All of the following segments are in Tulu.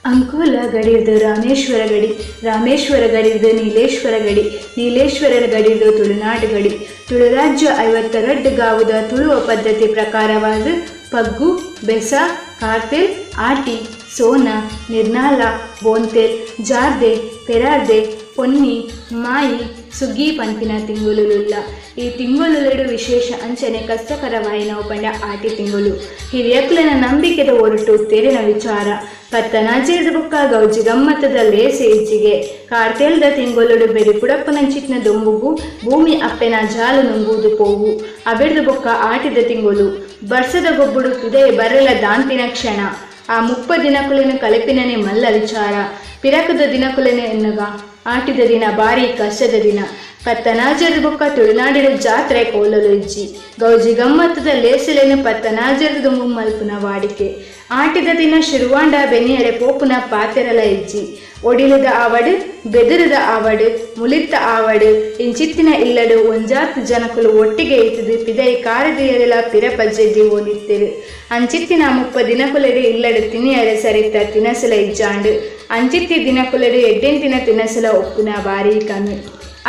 Ankola ಗಡಿರ್ದ್ ರಾಮೇಶ್ವರ ಗಡಿ, ರಾಮೇಶ್ವರ ಗಡಿರ್ದ್ ನೀಲೇಶ್ವರ ಗಡಿ, ನೀಲೇಶ್ವರರ ಗಡಿರ್ದ್ ತುಳುನಾಡು ಗಡಿ. ತುಳುರಾಜ್ಯ 52 ಗಾವುದ ತುಳುವ ಪದ್ಧತಿ ಪ್ರಕಾರವಾದ ಪಗ್ಗು, ಬೆಸ, ಕಾರ್ತೆಲ್, ಆಟಿ, ಸೋನ, ನಿರ್ನಾಲ, ಬೋಂತೆಲ್, ಜಾರ್ದೆ, ಪೆರಾರ್ದೆ, ಪೊನ್ನಿ, ಮಾಯಿ, ಸುಗ್ಗಿ ಪನ್ಪಿನ ತಿಂಗೊಲುಲುಲ್ಲ. ಈ ತಿಂಗೊಲುಲೆಡು ವಿಶೇಷ ಅಂಚನೆ ಕಷ್ಟಕರವಾಯಿನವು ಪಂಡ ಆಟಿ ತಿಂಗಳು. ಹಿರಿಯಕುಲೆನ ನಂಬಿಕೆದ ಒರಟು ತೆರಿನ ವಿಚಾರ. ಪತ್ತನಾಜೆರ್ದ್ ಬೊಕ್ಕ ಗೌಜಿ ಗಮ್ಮತ್ತದ ಲೇಸೆ ಇಜ್ಜಿಗೆ. ಕಾರ್ತೆಲ್ದ ತಿಂಗೊಲುಡು ಬೆರಿ ಪುಡಪುನಂಚಿತ್ತಿನ ದೊಂಬುಗು ಭೂಮಿ ಅಪ್ಪೆನ ಜಾಲು ನುಂಗುವುದು ಪೋವು. ಅವೆರ್ದ್ ಬೊಕ್ಕ ಆಟಿದ ತಿಂಗೊಲು ಬರ್ಸದ ಗೊಬ್ಬುಡು ಪಿದಯಿ ಬರ್ರೆಲ ದಾಂತಿನ ಕ್ಷಣ. ಆ 30 ದಿನಕುಲೆನ್ ಕಲೆಪಿನನೆ ಮಲ್ಲ ವಿಚಾರ. ಪಿರಕದ ದಿನಕುಲೆನ್ ಎನ್ನುಗ ಆಟಿದ ದಿನ ಬಾರಿ ಕಷ್ಟದ ದಿನ. ಪತ್ತನಾಜೆರ್ದ್ ಬೊಕ್ಕ ತುಳುನಾಡಿನ ಜಾತ್ರೆ ಕೋಲಲು ಇಜ್ಜಿ. ಗೌಜಿ ಗಮ್ಮತ್ತದ ಲೇಸೆಲೆನ್ ಪತ್ತನಾಜೆರ್ದ್ ದುಂಬು ಮಲ್ಪುನ ವಾಡಿಕೆ. ಆಟಿದ ದಿನ ಶುರುವಾಂಡ ಬೆನಿಯರೆ ಪೋಪುನ ಪಾತೆರಲ ಇಜ್ಜಿ. ಒಡಿಲದ ಆವಡ್, ಬೆದರದ ಆವಡ್, ಮುಲಿತ್ತ ಆವಡ್ ಇಂಚಿತ್ತಿನ ಇಲ್ಲಡ್ ಒಂಜಾತ್ ಜನಕುಲು ಒಟ್ಟಿಗೆ ಇತ್ತುದು ಪಿದಯಿ ಕಾರದಿಯರೆಲ ಪಿರ ಪಜ್ಜೆ ದೀವೊಂದಿತ್ತೆರ್. ಅಂಚಿತ್ತಿನ 30 ದಿನಕುಲೆಡ್ ಇಲ್ಲಡ್ ತಿನಿಯರೆ ಸರಿತ ತಿನಸುಲ ಇಜ್ಜಾಂಡ್. ಅಂಚಿತ್ತಿ ದಿನಕುಲೆಡ್ ಎಡ್ಡೆಂತಿನ ತಿನಸುಲ ಉಪ್ಪುನ ಬಾರಿ ಕಮ್ಮಿ.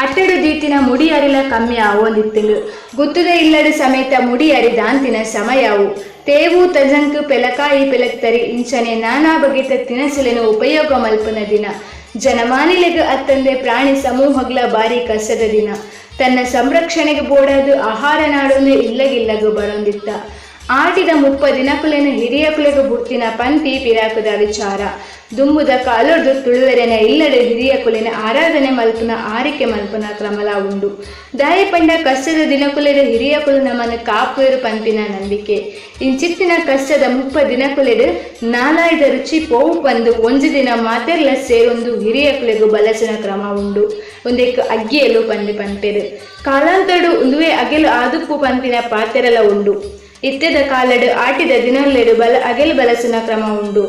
ಅಟ್ಟೆಡು ದೀತಿನ ಮುಡಿ ಅರಿಲ ಕಮ್ಮಿ ಆವೊಂದಿತ್ತುಂಡು. ಗುತ್ತುದ ಇಲ್ಲಡ್ ಸಮೇತ ಮುಡಿ ಅರಿ ದಾಂತಿನ ಸಮಯವು. ತೇವು, ತಜಂಕ್, ಪೆಲಕಾಯಿ, ಪೆಲಕ್ತರಿ ಇಂಚನೆ ನಾನಾ ಬಗೆತ ತಿನಸುಲೆನ್ ಉಪಯೋಗ ಮಲ್ಪುನ ದಿನ. ಜನಮಾನಿಲೆಗ್ ಅತ್ತಂದೆ ಪ್ರಾಣಿ ಸಮೂಹಗ್ಲ ಬಾರಿ ಕಷ್ಟದ ದಿನ. ತನ್ನ ಸಂರಕ್ಷಣೆಗೆ ಬೋಡಾದ್ ಆಹಾರ ನಾಡೊಂದು ಇಲ್ಲಗಿಲ್ಲಗ್ ಬರೊಂದಿತ್ತ. ಆಟಿದ 30 ದಿನಕುಲೆನ್ ಹಿರಿಯಕುಲೆಗ್ ಬುಡ್ತಿನ ಪಂತಿ ಪಿರಾಕುದ ವಿಚಾರ. ದುಂಬುದ ಕಾಲೊರ್ದು ತುಳುವೆರೆನ ಇಲ್ಲಡ್ ಹಿರಿಯಕುಲೆನ ಆರಾಧನೆ ಮಲ್ಪುನ ಆರಿಕೆ ಮಲ್ಪುನ ಕ್ರಮಲ ಉಂಡು. ದಾಯೆ ಪಂಡ ಕಷ್ಟದ ದಿನಕುಲೆಡ್ ಹಿರಿಯಕುಲು ನಮನ್ ಕಾಪುವೆರು ಪನ್ಪಿನ ನಂಬಿಕೆ. ಇಂಚಿತ್ತಿನ ಕಷ್ಟದ 30 ದಿನಕುಲೆಡ್ ನಾಲಾಯಿದ ರುಚಿ ಪೋವು ಪಂದ್ ಒಂಜಿ ದಿನ ಮಾತೆರ್ಲ ಸೇರೊಂದು ಹಿರಿಯಕುಲೆಗ್ ಬಲಸುನ ಕ್ರಮ ಉಂಡು. ಉಂದೆಕ್ ಅಗ್ಗಿಯಲು ಪಂದ್ ಪನ್ಪೆರ್. ಕಾಲಾಂತರಡ್ ಉಂದುವೇ ಅಗೆಲು ಆದುಪ್ಪು ಪನ್ಪಿನ ಪಾತೆರಲ ಉಂಡು. ಇತ್ತೆದ ಕಾಲಡ್ ಆಟಿದ ದಿನೊಲೆಡ್ ಬಲ ಅಗೆಲ್ ಬಲಸುನ ಕ್ರಮ ಉಂಡು.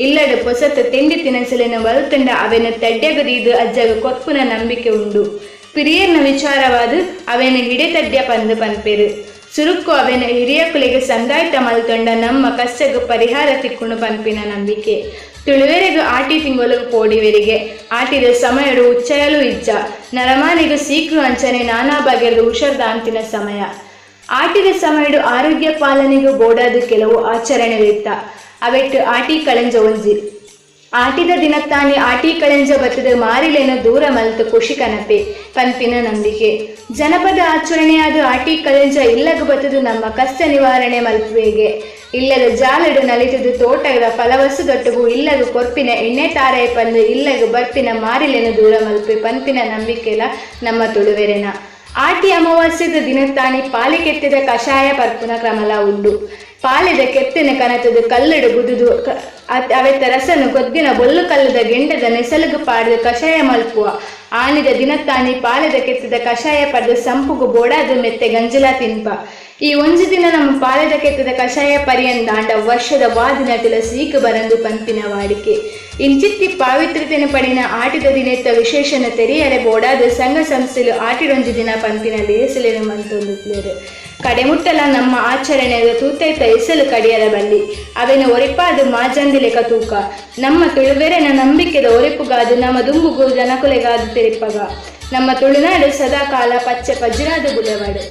ಇಲ್ಲಡ್ ಪೊಸತ್ ತಿಂಡಿ ತಿನಸುಲೆನ್ ಮಲ್ತ್ಂಡ ಅವೆನ್ ತಡ್ಯಗ್ ದೀದ್ ಅಜ್ಜಗ್ ಕೊರ್ಪುನ ನಂಬಿಕೆ ಉಂಡು. ಪಿರಿಯೆರ್ನ ವಿಚಾರವಾದ್ ಅವೆನ್ ಹಿಡೆ ತಡ್ಯ ಪಂದ್ ಪನ್ಪೆರ್. ಸುರುಕ್ಕು ಅವೆನ್ ಹಿರಿಯಕುಲೆಗ್ ಸಂದಾಯ್ತ ಮಲ್ತೊಂಡ ನಮ್ಮ ಕಷ್ಟಗ್ ಪರಿಹಾರ ತಿಕ್ಕುಂಡು ಪನ್ಪಿನ ನಂಬಿಕೆ. ತುಳುವೆರೆಗ್ ಆಟಿ ತಿಂಗೊಲುಗು ಪೋಡಿವೆರಿಗೆ. ಆಟಿದ ಸಮಯಡ್ ಉಚ್ಚಯಲು ಇಜ್ಜ. ನರಮಾನಿಗ್ ಸೀಕು ಅಂಚನೆ ನಾನಾ ಬಗೆರ್ದ್ ಹುಷಾರ್ ದಾಂತಿನ ಸಮಯ. ಆಟಿದ ಸಮಯಡ್ ಆರೋಗ್ಯ ಪಾಲನೆಗ್ ಬೋಡಾದ್ ಕೆಲವು ಆಚರಣೆಲಿತ್ತ. ಅವೆಟ್ ಆಟಿ ಕಳೆಂಜ ಒಂಜಿ. ಆಟಿದ ದಿನತ್ತಾನಿ ಆಟಿ ಕಳೆಂಜ ಬತ್ತುದು ಮಾರಿಲೆನ್ ದೂರ ಮಲ್ತ್ ಖುಷಿ ಕನಪೆ ಪನ್ಪಿನ ನಂಬಿಕೆ. ಜನಪದ ಆಚರಣೆಯಾದ್ ಆಟಿ ಕಳೆಂಜ ಇಲ್ಲಗ್ ಬತ್ತುದು ನಮ್ಮ ಕಷ್ಟ ನಿವಾರಣೆ ಮಲ್ಪುವೆಗೆ. ಇಲ್ಲದ ಜಾಲಡ್ ನಲಿತುದು ತೋಟದ ಫಲವಸ್ತುದೊಟ್ಟುಗು ಇಲ್ಲಗ್ ಕೊರ್ಪಿನ ಎಣ್ಣೆ ತಾರಾಯಿ ಪಂದ್ ಇಲ್ಲಗ್ ಬರ್ಪಿನ ಮಾರಿಲೆನ್ ದೂರ ಮಲ್ಪೆ ಪನ್ಪಿನ ನಂಬಿಕೆಲ ನಮ್ಮ ತುಳುವೆರೆನ. ಆಟಿ ಅಮಾವಾಸ್ಯೆದ ದಿನತ್ತಾನಿ ಪಾಲೆ ಕೆತ್ತೆದ ಕಷಾಯ ಪರ್ಪುನ ಕ್ರಮಲ ಉಂಡು. ಪಾಲೆದ ಕೆತ್ತೆನ್ ಕನತುದು ಕಲ್ಲುಡು ಗುದುದು ಅವೆತ ರಸನು ಕೊದ್ದಿನ ಬೊಲ್ಲು ಕಲ್ಲುದ ಗೆಂಡದ ನೆಸಲುಗು ಪಾಡ್ದ್ ಕಷಾಯ ಮಲ್ಪುವ. ಆನಿದ ದಿನತ್ತಾನಿ ಪಾಲೆದ ಕೆತ್ತೆದ ಕಷಾಯ ಪರ್ದ್ ಸಂಪುಗು ಬೋಡಾದ್ ಮೆತ್ತೆ ಗಂಜಿಲ ತಿನ್ಪ. ಈ ಒಂಜಿ ದಿನ ನಮ್ಮ ಪಾಲೆದ ಕೆತ್ತೆದ ಕಷಾಯ ಪರಿಯಂದಾಂಡ ವರ್ಷದ ವಾ ದಿನಟುಲ ಸೀಕ್ ಬರಂದು ಪನ್ಪಿನ ವಾಡಿಕೆ. ಇಂಚಿತ್ತಿ ಪಾವಿತ್ರ್ಯತೆನ್ ಪಡಿನ ಆಟಿದ ದಿನೆತ್ತ ವಿಶೇಷನ ತೆರಿಯರೆ ಬೋಡಾದ್ ಸಂಘ ಸಂಸ್ಥೆಲು ಆಟಿಡೊಂಜಿ ದಿನ ಪನ್ಪಿನ ಲೇಸುಲೆನ್ ಮನ್ತೊಂದುಲ್ಲೆರ್. ಕಡೆಮುಟ್ಟಲ ನಮ್ಮ ಆಚರಣೆದ ತೂತೈತ ಎಸಲು ಕಡಿಯರ ಬಲ್ಲಿ. ಅವೆನ್ ಒರಿಪಾದ್ ಮಾಜಂದಿಲೆಕ ತೂಕ. ನಮ್ಮ ತುಳುವೆರೆನ ನಂಬಿಕೆದ ಒರಿಪುಗಾದ್ ನಮ್ಮ ದುಂಬುಗು ಜನಕುಲೆಗಾದ್ ತೆರಿಪಗ. ನಮ್ಮ ತುಳುನಾಡು ಸದಾ ಕಾಲ ಪಚ್ಚೆ ಪಜಿರಾದ್ ಬುಲೆವಡ್.